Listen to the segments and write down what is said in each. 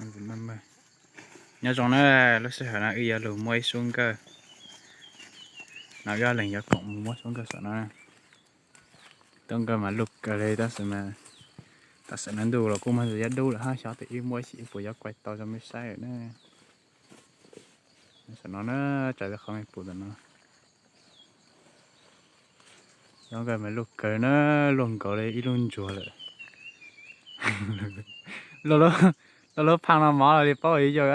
Nyob zoo na, lub sij hawm no wb yuav lug muab ib suab nkawj no, wb ob leeg yuav koom mus muab suab nkawj saum no. Tub nkawj mas lug kawg li tab sis mas tam sim no ntuj los kuj muaj ntsis yuav dub lawm hab, xyov tes wb muab ib sim wb puas yuav kuaj tau rau mej saib lawm na. Saum no na, tsaws qhov me pum tam no. Tub nkawj mas lug kawg na, luaj nkaus li ib lub ntsuag lawm. Luaj lub phaaj no mov li paub ib yog.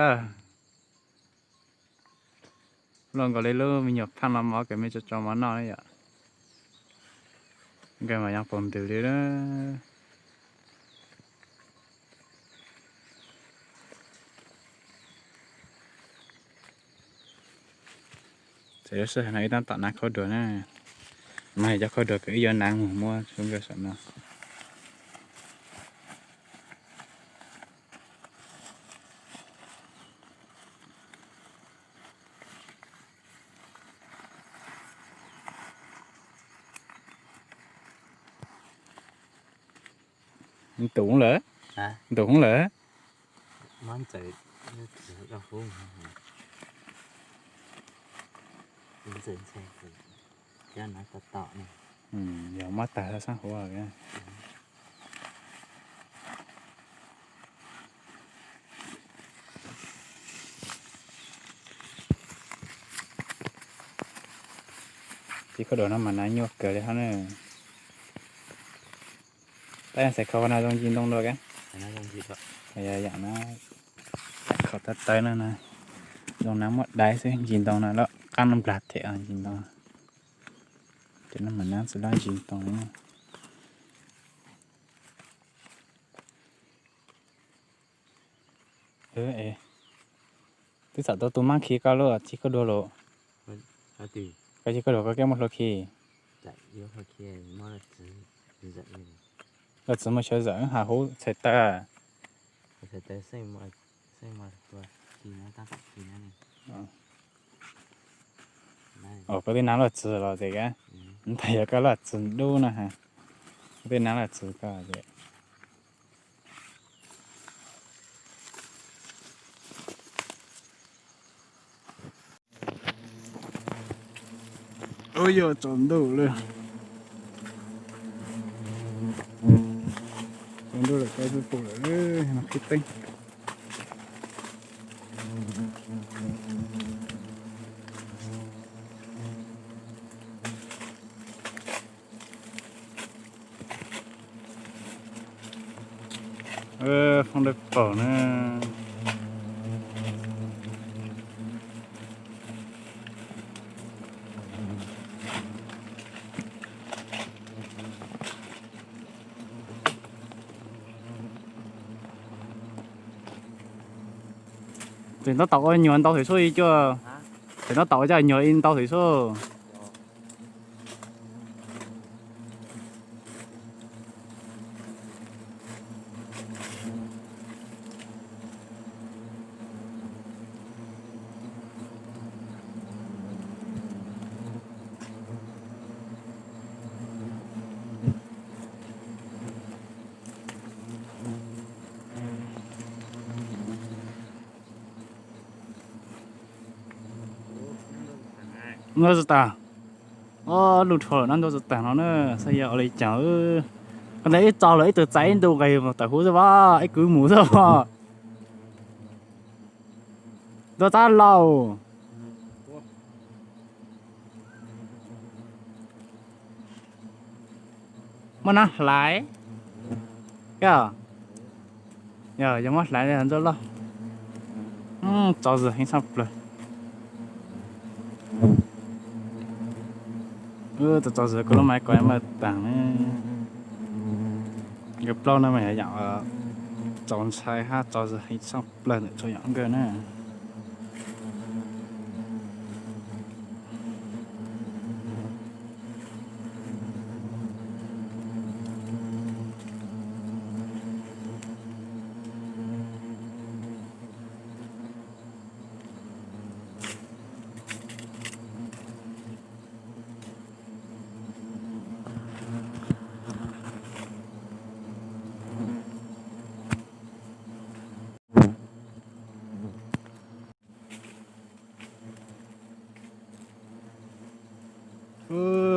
Luaj nkaus li lub me nyuam phaaj no mov, kws mej tso tso mov noj yom. Nkawj mas yeej paug ntws li. Txawm lub sij hawm no wb tab tom naav khaub dua na, mas cov khaub dua kws wb yuav naav mus muab suab nkawj saum no. Ntu lawm, ntu lawm. Yog mob tag xab huv. Txiv khaub dua no mas naav nyuaj kawg li hab na. Tab sis khaub no zoo ntsis ntoo dua ka. Yam no, khaub tawv tawv no na, zoo naav muaj daiv xwb, ntsis ntoo no loj qab nplag them ntsis ntoo. Ces no mas naav tsis loj ntsis ntoo li. Twb txawm tau tus mab khi koj lub txiv khaub dua los. Koj txiv khaub dua koj kiag muaj hlua khi. Loj txiv muaj xyov zawm has huv txhais taw. Koj twb naav loj txiv los tes ka, ntag yog koj loj txiv dub na ha. Koj twb naav loj txiv koj ces Ub, yuav tsaus ntuj lawm. Tsaus ntuj lawm, tsaus ntuj pum lawm, no qhib teeb. Foob dawb paug na. Tseem tab tom ua nyuag ntau xwm xub ib cuaj. Tseem tab tom ua coj nyuag ib ntau xwm xub. Ntuj txog tag, ob lub rho lawm no ntuj txog tag no na, xav yog ua li cas. Koj ntawd ib txog lawm ib tug txais ib ntu nqis mus tawm huv xwb as, ib kwv mus xwb as. Ntuj txog lauj. Muab nab hlais. Yog, yog muab hlais li ntsuj loj. Tso zis heev tshaj plaws. Tso zis kuv lub maiv ko muaj taag. Nkawd plaub no mas yog yaam txaus ntshai hab tso zis heev tshaj plaws ntawm txhua yam nkawd na.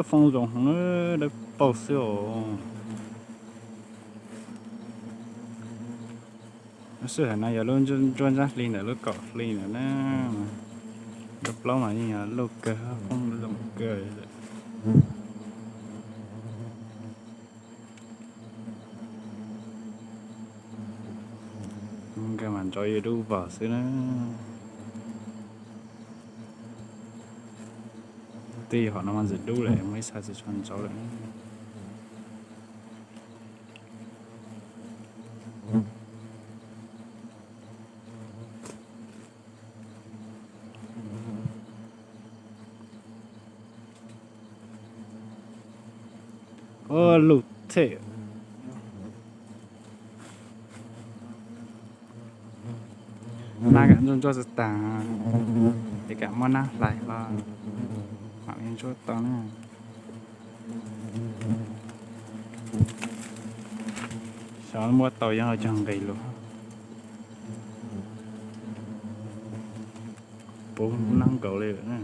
Foob zoo heev na, dawb paug xwb os. Lub sij hawm no yog lub ntsuab ntsab hli ntawm lub kaum hli ntawm na. Dub plaub mas yeej yog luj kawg, foob zoo kawg. Nkawd mas ntsauv yuav dub vog xwb na. Twb yog hom no mas ntxim dub lawm, muaj ib sab tsis tshua ntsauv lawm. Ua lug them. Nab kam ntsuab ntsuab tag tag, ces kam muab nab hlais los mam li ntsuab tau na. Xyov muab tau yeej cog nqis lug. Puv nab nkaus li lawm na.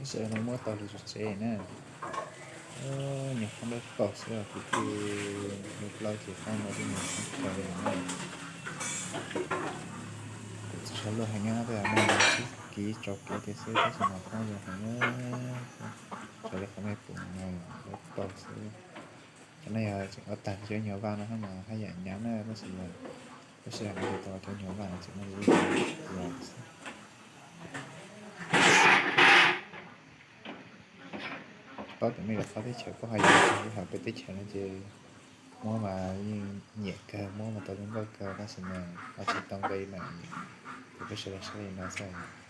Lub sij hawm no muab tau lug tsev na. Nyuag foob dawb paug xwb os kwv tij, lub plaub ces foob no twb nyuag foob kawg li na. Kuv tsis tshua luaj heev na, tej zaum nej sib kiv tso kev tiag xwb, tab sis mas foob zoo heev na. Raws li qhov nej pum no dawb paug xwb. Cov no yog tseem ua tag cov nyuag vaj no mas haj yam hnyav na, tab sis mas lub sij hawm no tau cov nyuag vaj no tseem muaj li ib yam xwb. Tsis paub tias nej lawv qhov teb chaws puas haj yam li hauv peb teb chaws no ces muab mas yeej nyiam kawg, muab mas tau zoo nkauj kawg, tab sis mas ho tsis tau nqi mas kuv peb sawv daws saib li no xwb.